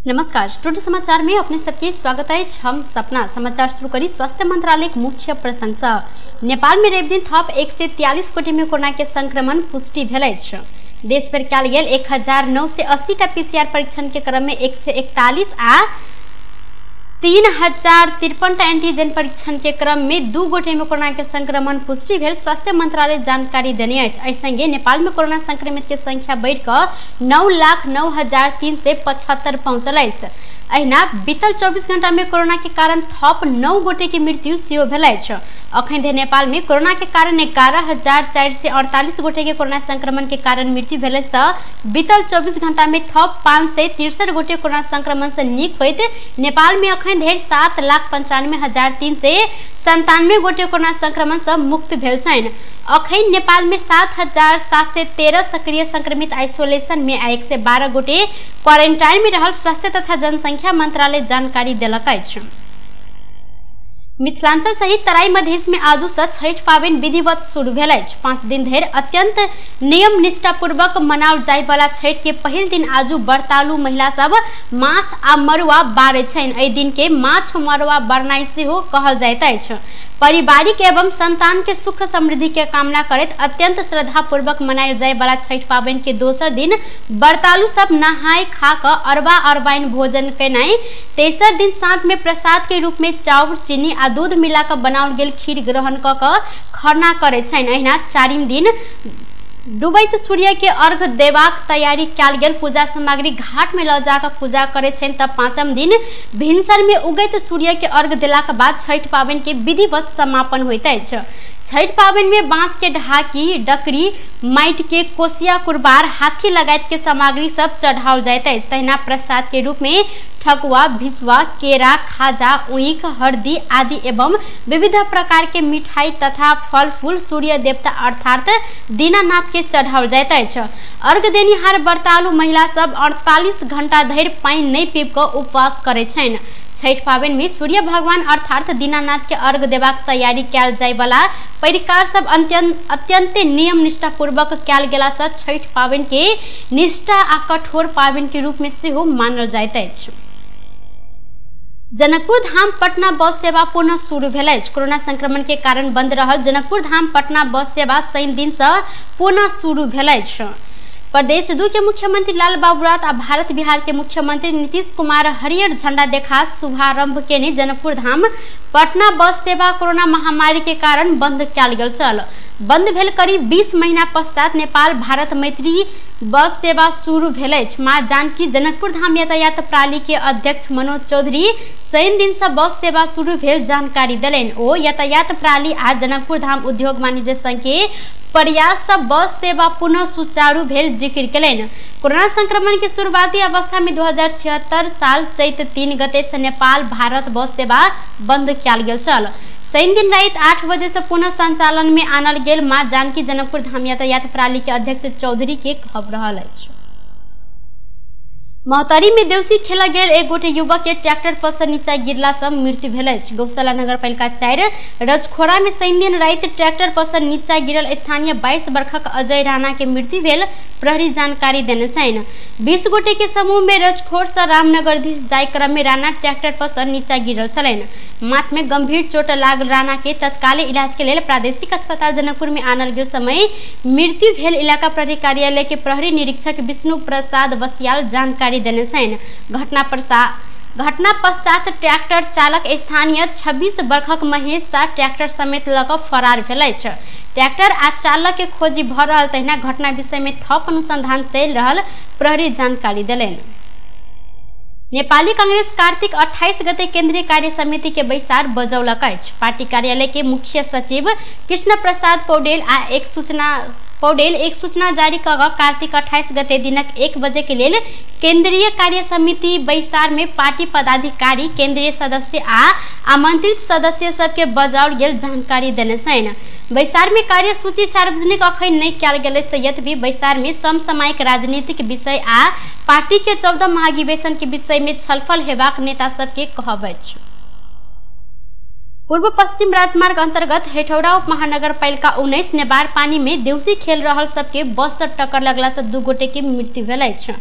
नमस्कार, टुडे समाचार में अपने सबके स्वागत है। हम सपना समाचार शुरू करी स्वास्थ्य मंत्रालय के मुख्य प्रशंसा। नेपाल में रवि दिन थप 143 कोटी में कोरोना के संक्रमण पुष्टि भेल अछि। देश पर कयल गेल 1980 टा पीसीआर परीक्षण के क्रम में 141 आ 3053 टा एंटीजन परीक्षण के क्रम में 2 गोटे में कोरोना के संक्रमण पुष्टि भेल स्वास्थ्य मंत्रालय जानकारी देने अछि। एहि संगे नेपाल में कोरोना संक्रमित के संख्या बढ़ि कऽ 9,09,375 पहुंचल अछि। अहिना बीतल 24 घंटा में कोरोना के कारण थप 9 गोटे के मृत्यु सेहो भेल अछि। अखन धरि नेपाल में कोरोना के कारण 11,448 गोटे के कोरोना संक्रमण के कारण मृत्यु भेल अछि त बीतल 24 घंटा में थप 563 गोटे कोरोना संक्रमण से नीक होइत नेपाल में अखन धरि 7,95,397 गोटे कोरोना संक्रमण से मुक्त भेल छनि। अखन नेपाल में 7,713 सक्रिय संक्रमित आइसोलेशन में आ 112 गोटे क्वारेंटाइन में रहल स्वास्थ्य तथा जनसंख्या मंत्रालय जानकारी देलक अछि। मिथिलांचल सहित तराई मधेश में आजू से छठ पाबनि विधिवत शुरू भेल अछि। 5 दिन धरि अत्यंत नियम निष्ठापूर्वक मनाओल जाय वाला छठ के पहिल दिन आजू व्रतालु महिला सब माछ आ मरुआ बारै छनि। एहि दिन के माछ मरुआ बरनाई सेहो कहल जाइत अछि। पारिवारिक एवं संतान के सुख समृद्धि के कामना करैत अत्यंत श्रद्धापूर्वक मनायल जाय वाला छठ पाबनि के दोसर दिन व्रतालु सब नहाय खा कऽ अरबा अरबाइन भोजन केनाइ, तेसर दिन साँझ में प्रसाद के रूप में चाउर चीनी आ दूध मिला कऽ बनाओल गेल खीर ग्रहण कऽ कऽ खरना करैत छनि। अहिना चारिम दिन डूबैत सूर्य के अर्घ देबाक तैयारी कयल गेल पूजा सामग्री घाट में लऽ जाकर पूजा करैत छनि। तब पांचम दिन भिनसर में उगैत सूर्य के अर्घ देलाक बाद छठ पाबनि के विधिवत समापन होइत अछि। छठ पाबनि में बांस के ढाकी, डकरी, माटि के कोसिया, कुरबार, हाथी लगायत के सामग्री सब चढ़ाओल जाइत अछि। तहिना प्रसाद के रूप में ठकुआ, भिसुआ, केरा, खाजा, ऊख, हरदी आदि एवं विविध प्रकार के मिठाई तथा फल फूल सूर्य देवता अर्थात दीनानाथ के चढ़ाओल जाइत अछि। अर्घ देनिहार व्रतालु महिला सब 48 घंटा धरि पानि नहि पीब कऽ उपवास करैत छनि। छठ पाबनि में सूर्य भगवान अर्थात दीनानाथ के अर्घ देबाक तैयारी कयल जाय वाला परिकार सब अत्यंत नियम निष्ठापूर्वक कयल गेला से छठ पाबनि के निष्ठा आ कठोर पाबनि के रूप में सेहो मानल जाइत अछि। जनकपुर धाम पटना बस सेवा पुनः शुरू भेल अछि। कोरोना संक्रमण के कारण बंद रहल जनकपुर धाम पटना बस सेवा शनि दिन से पुनः शुरू भेल अछि। प्रदेश 2 के मुख्यमंत्री लाल बाबू रात आ भारत बिहार के मुख्यमंत्री नीतीश कुमार हरियर झंडा देखा शुभारंभ केने जनकपुर धाम पटना बस सेवा कोरोना महामारी के कारण बंद कयल गेल छल। बंद भेल करीब 20 महीना पश्चात नेपाल भारत मैत्री बस सेवा शुरू भेल अछि। मां जानकी जनकपुर धाम यातायात प्रणाली के अध्यक्ष मनोज चौधरी शनि दिन से बस सेवा शुरू भेल जानकारी देलनि। ओ यातायात प्रणाली आ जनकपुर धाम उद्योग वाणिज्य संघ के प्रयास से बस सेवा पुनः सुचारू भेल जिक्र केलनि। कोरोना संक्रमण के शुरुआती अवस्था में 2076 साल चैत 3 गते से नेपाल भारत बस सेवा बंद कयल गेल छल। शनि दिन राति 8 बजे से पुनः संचालन में आनल गेल मां जानकी जनकपुर धाम यातायात प्रणाली के अध्यक्ष चौधरी के कहब रहल अछि। महोत्तरी में देउसी खेल गेल एक गोटे युवक के ट्रैक्टर पर से नीचा गिरला से मृत्यु भेल अछि। गौशाला नगरपालिका 4 रजखोरा में शनि दिन राति ट्रैक्टर पर से नीचा गिरल स्थानीय 22 वर्षक अजय राणा के मृत्यु भेल प्रहरी जानकारी देने छनि। 20 गोटे के समूह में रजखोर से रामनगर दिस जाय क्रम में राणा ट्रैक्टर पर से नीचा गिरल छलनि। माथ में गंभीर चोट लागल राणा के तत्काल इलाज के लेल प्रादेशिक अस्पताल जनकपुर में आनल गेल समय मृत्यु भेल इलाका प्रहरी कार्यालय के प्रहरी निरीक्षक विष्णु प्रसाद बसियाल जानकारी देने छनि। घटना पश्चात ट्रैक्टर चालक स्थानीय 26 वर्षक महेश शाह ट्रैक्टर समेत लऽ कऽ फरार भेल अछि। ट्रैक्टर आ चालक के खोजी भऽ रहल तहिना घटना विषय में थप अनुसंधान चलि रहल प्रहरी जानकारी देलनि। नेपाली कांग्रेस कार्तिक 28 गते केंद्रीय कार्य समिति के बैसार बजौलक अछि। पार्टी कार्यालय के मुख्य सचिव कृष्ण प्रसाद पौडेल आ एक सूचना जारी कऽ कार्तिक 28 गते दिनक 1 बजे के लेल केंद्रीय कार्य समिति बैसार में पार्टी पदाधिकारी, केंद्रीय सदस्य आ आमंत्रित सदस्य सबके बजाओल गेल जानकारी देने छनि। बैसार में कार्यसूची सार्वजनिक अखन नहि कयल गेल अछि, यद्यपि बैसार में समसामयिक राजनीतिक विषय आ पार्टी के 14 महाधिवेशन के विषय में छलफल हेबाक नेता सबके कहब अछि। पूर्व पश्चिम राजमार्ग अंतर्गत हेटौड़ा उप महानगरपालिका 19 नेबार पानी में देउसी खेल रहल सबके बस से टक्कर लगला से 2 गोटे के मृत्यु भेल अछि।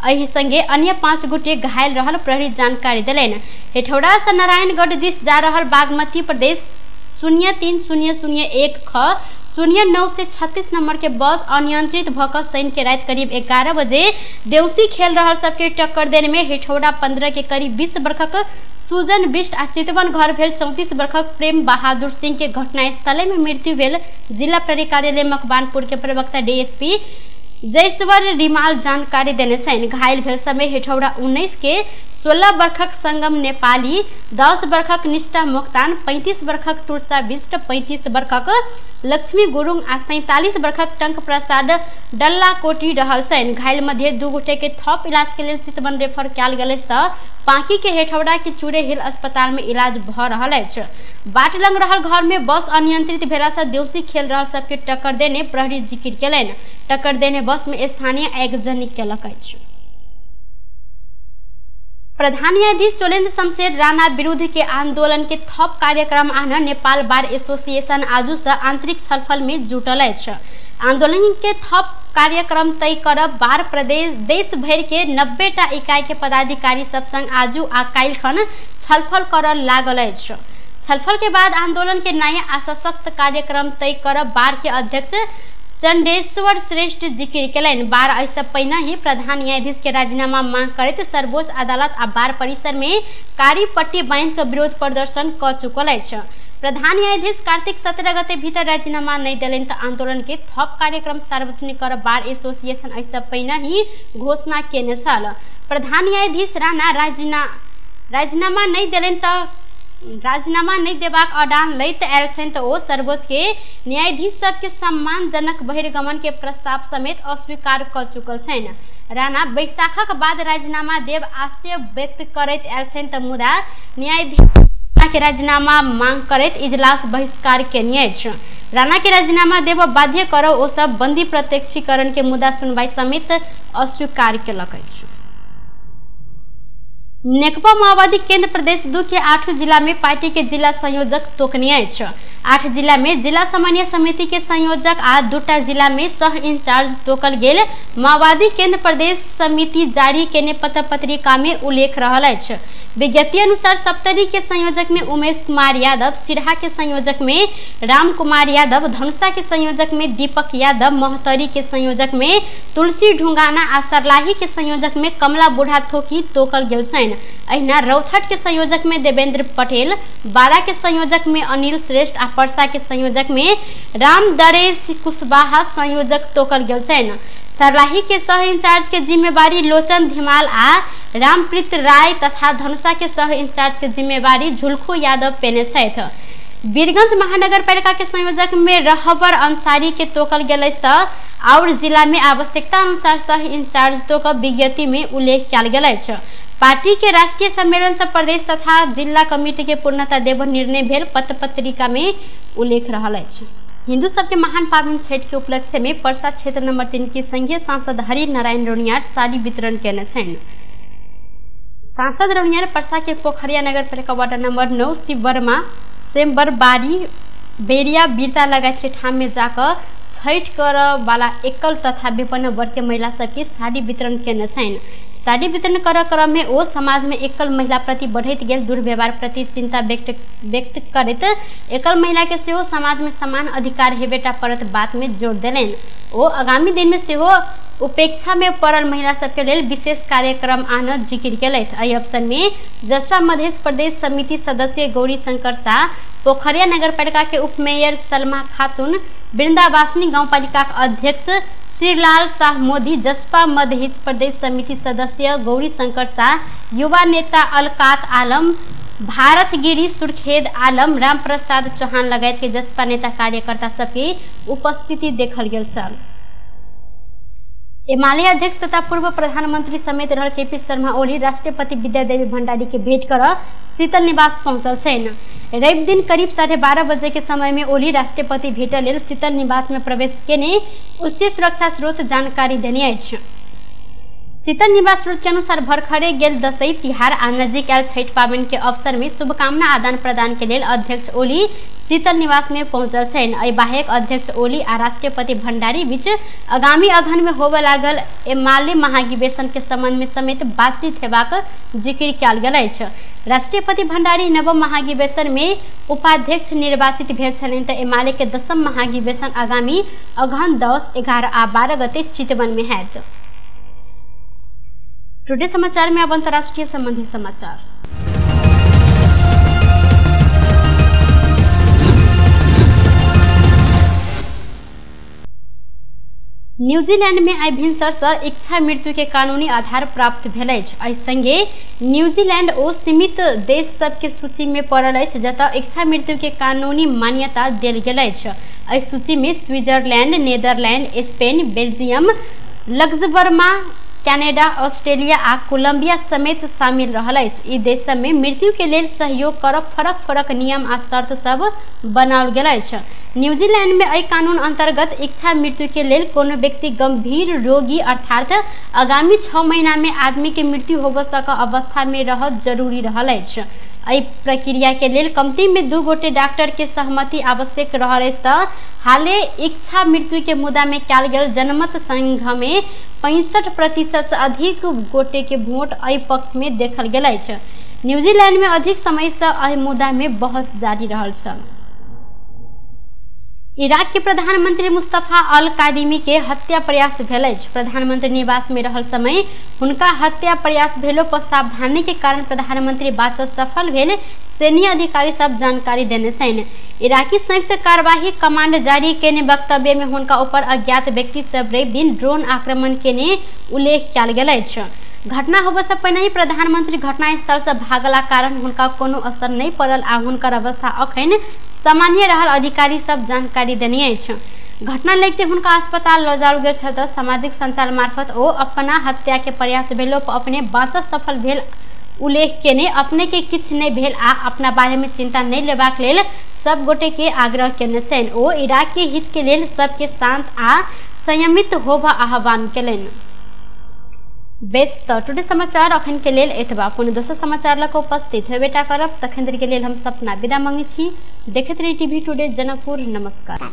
एहि संगे अन्य 5 गोटे घायल रहल प्रहरी जानकारी देलनि। हेठौड़ा से नारायणगढ़ दिस जा रहल बागमती प्रदेश 03001 ख 09 से 36 नंबर के बस अनियंत्रित भऽ कऽ शनि के राति करीब 11 बजे देउसी खेल रहल सबके टक्कर देने में हेठौड़ा 15 के करीब 20 बरखक सुजन बिष्ट आ चितवन घर भेल 34 बरखक प्रेम बहादुर सिंह के घटनास्थले में मृत्यु भेल जिला प्रहरी कार्यालय मकवानपुर के प्रवक्ता डीएसपी जयश्वर रिमाल जानकारी देने छनि। घायल भेल समय हेठौड़ा 19 के 16 बरखक संगम नेपाली, 10 बरखक निष्ठा मोक्तान, 35 बरखक तुलसा बिष्ट, 35 बरखक लक्ष्मी गुरुङ आ 47 बरखक टंक प्रसाद डल्लाकोटी रहल छनि। घायल मध्ये 2 गोटे के थप इलाज के लेल चितवन रेफर कयल गेल अछि तऽ बाकी के हेठौड़ा के चूड़े हिल अस्पताल में इलाज भऽ रहल अछि। बाट लग रहल घर में बस अनियंत्रित भेला से देउसी खेल रहल सबके टक्कर देने प्रहरी जिकिर केलनि। टक्कर देने बस में स्थानीय आगजनी केलक अछि। प्रधान न्यायाधीश चोलेन्द्र शमशेर राणा विरुद्ध के आंदोलन के थप कार्यक्रम आन नेपाल बार एसोसिएशन आजू से आंतरिक छलफल में जुटल अछि। आंदोलन के थप कार्यक्रम तय करब बार प्रदेश देश भर के 90टा इकाई के पदाधिकारी सब संग आजू आ काल्हिखन छलफल करऽ लागल अछि। छलफल के बाद आंदोलन के नया आ सशक्त कार्यक्रम तय करब बार के अध्यक्ष चंडेश्वर श्रेष्ठ जिकिर केलनि। बार एहिसँ पहिने ही प्रधान न्यायाधीश के राजीनामा मांग करैत सर्वोच्च अदालत आ बार परिसर में कारी पट्टी बांधि कऽ विरोध प्रदर्शन कऽ चुकल अछि। प्रधान न्यायाधीश कार्तिक 17 गते भीतर राजीनामा नहीं देलनि तऽ आंदोलन के थप कार्यक्रम सार्वजनिक कर बार एसोसिएशन एहिसँ पहिने ही घोषणा केने छल। प्रधान न्यायाधीश राणा राजीनामा नहीं देलनि तऽ राजीनामा नहीं देबाक अडान लैत आयल छनि तऽ ओ सर्वोच्च के न्यायाधीश सबके सम्मानजनक बहिर्गमन के प्रस्ताव समेत अस्वीकार कऽ चुकल छनि। राणा बैसाखक बाद राजीनामा देब आशय व्यक्त करैत आयल छनि तऽ मुदा न्यायाधीश के राजीनामा मांग करैत इजलास बहिष्कार केने अछि। राणा के राजीनामा देब बाध्य करब ओ सब बंदी प्रत्यक्षीकरण के मुद्दा सुनवाई समेत अस्वीकार केलक अछि। नेकपा माओवादी केंद्र प्रदेश 2 के 8 जिला में पार्टी के जिला संयोजक तोकने अछि। 8 जिला में जिला समन्वय समिति के संयोजक आ 2 जिला में सह इंचार्ज तोकल गेल माओवादी केंद्र प्रदेश समिति जारी केने पत्र पत्रिका में उल्लेख रहल अछि। विज्ञप्ति अनुसार सप्तरी के संयोजक में उमेश कुमार यादव, सिरहा के संयोजक में राम कुमार यादव, धनुषा के संयोजक में दीपक यादव, महोत्तरी के संयोजक में तुलसी ढुंगाना आ सरलाही के संयोजक में कमला बूढ़ा थोकी तोकल गेल छनि। अहिना रौथट के संयोजक में देवेंद्र पटेल, बारा के संयोजक में अनिल श्रेष्ठ आ परसा के संयोजक में राम दरेश कुशवाहा संयोजक तोकल गेल छनि। सरलाही के सह इंचार्ज के जिम्मेवारी लोचन धिमाल आ रामप्रीत राय तथा धनुषा के सह इंचार्ज के जिम्मेवारी झुलखू यादव पेने छथि। वीरगंज महानगरपालिका के संयोजक में रहबर अंसारी के तोकल गेल अछि तऽ और जिला में आवश्यकता अनुसार सह इंचार्ज तोक विज्ञप्ति में उल्लेख कयल गेल अछि। पार्टी के राष्ट्रीय सम्मेलन से प्रदेश तथा जिला कमिटी के पूर्णता देब निर्णय भेल पत्र पत्रिका में उल्लेख रहल अछि। हिंदू सबके महान पावन छठ के उपलक्ष्य में परसा क्षेत्र नंबर 3 के संघीय सांसद हरि नारायण रौनियार साड़ी वितरण केने छनि। सांसद रौनियार परसा के पोखरिया नगर पालिका वार्ड नंबर 9 शिवबरमा सेम्बरबारी बेरिया बीरता लगायत के ठाम में जाकर छठ कर वाला एकल तथा विपन्न वर्ग के महिला सबके साड़ी वितरण केने छनि। साड़ी वितरण कर क्रम में ओ समाज में एकल महिला प्रति बढ़ैत गेल दुर्व्यवहार प्रति चिंता व्यक्त करैत एकल महिला के सेहो समाज में समान अधिकार हेबेटा पड़त बात में जोर देलनि। ओ आगामी दिन में सेहो उपेक्षा में पड़ल महिला सबके लेल विशेष कार्यक्रम आन जिकिर केलथि। एहि अवसर में जसपा मध्य प्रदेश समिति सदस्य गौरी शंकर शाह, पोखरिया नगरपालिका के उपमेयर सलमा खातून, वृंदावासिनी गाउँपालिका के अध्यक्ष श्रीलाल शाह मोदी, जसपा मध्य प्रदेश समिति सदस्य गौरी शंकर शाह, युवा नेता अलकात आलम, भारत गिरी, सुर्खेद आलम, रामप्रसाद चौहान लगायत के जसपा नेता कार्यकर्ता सबके उपस्थिति देखल गेल छल। एमाले अध्यक्ष तथा पूर्व प्रधानमंत्री समेत रहल केपी शर्मा ओली राष्ट्रपति विद्यादेवी भण्डारी के भेंट कर शीतल निवास पहुंचल छनि। रवि दिन करीब 12:30 बजे के समय में ओली राष्ट्रपति भेट लेल शीतल निवास में प्रवेश केने उच्च सुरक्षा स्रोत जानकारी देने अछि। शीतल निवास स्रोत के अनुसार भरखरे गेल दसैँ तिहार आ नजीक आयल छठि पाबनि के अवसर में शुभकामना आदान प्रदान के लेल अध्यक्ष ओली शीतल निवास में पहुंचल छनि। एहि बाहेक अध्यक्ष ओली आ राष्ट्रपति भण्डारी बीच आगामी अगहन में होबय लागल एमाले महाधिवेशन के संबंध में समेत बातचीत हेबाक जिक्र कयल गेल अछि। राष्ट्रपति भण्डारी नवम महाधिवेशन में उपाध्यक्ष निर्वाचित भेल छलनि तऽ एमाले के दसम महाधिवेशन आगामी अगहन 10, 11 आ 12 गते चितवन में हैत। टुडे समाचार में अब अंतर्राष्ट्रीय संबंधी समाचार। न्यूजीलैंड में आइ भिनसर से इच्छा मृत्यु के कानूनी आधार प्राप्त भेल अछि। एहि संगे न्यूजीलैंड ओ सीमित देश सबके सूची में पड़ल अछि जतय इच्छा मृत्यु के कानूनी मान्यता देल गेल अछि। एहि सूची में Switzerland, Netherland, Spain, Belgium, Luxembourg, Canada, Australia आ कोलंबिया समेत शामिल रहल अछि। ई देश सब में मृत्यु के लेल सहयोग करब फरक फरक नियम आ शर्त सब बनाओल गेल अछि। न्यूजीलैंड में एहि कानून अंतर्गत इच्छा मृत्यु के लेल कोनो व्यक्ति गंभीर रोगी अर्थात आगामी 6 महीना में आदमी के मृत्यु होबय सक अवस्था में रहब जरूरी रहल अछि। एहि प्रक्रिया के लेल कमती में 2 गोटे डॉक्टर के सहमति आवश्यक रहल अछि। तऽ हाले इच्छा मृत्यु के मुद्दा में कयल गेल जनमत संघ में 65% से अधिक गोटे के वोट एहि पक्ष में देखल गेल अछि। न्यूजीलैंड में अधिक समय से एहि मुद्दा में बहस जारी रहल छल। इराक के प्रधानमंत्री मुस्तफा अल कादिमी के हत्या प्रयास भेल अछि। प्रधानमंत्री निवास में रहल समय हुनका हत्या प्रयास भेलो पर सावधानी के कारण प्रधानमंत्री बाँचल सफल भेल सैन्य अधिकारी सब जानकारी देने छनि। इराकी संयुक्त कार्यवाही कमांड जारी केने वक्तव्य में हुनका ऊपर अज्ञात व्यक्ति सब रवि दिन ड्रोन आक्रमण केने उल्लेख कयल गेल अछि। घटना होबय से पहिने ही प्रधानमंत्री घटनास्थल से भागला कारण हुनका कोनो असर नहीं पड़ल आ हुनकर अवस्था अखन सामान्य रहल अधिकारी सब जानकारी देने अछि। घटना लगते हुनका अस्पताल लऽ जाओल गेल छल। सामाजिक संचार मार्फत ओ अपना हत्या के प्रयास भेलो पर अपने बाँचल सफल भेल उल्लेख केने अपने के किछु नहीं भेल आ अपना बारे में चिंता नहीं लेबाक लेल सब गोटे के आग्रह केने छनि। ओ इराक के हित के लेल सबके शांत आ संयमित होबऽ आह्वान केलनि। बेस तऽ टुडे समाचार अखन के लेल एतबा। पुनः दोसर समाचार लऽ कऽ उपस्थित हेबेटा करब। तखन धरि के लेल हम सपना विदा मांगै छी। देखैत रही टीवी टुडे जनकपुर। नमस्कार।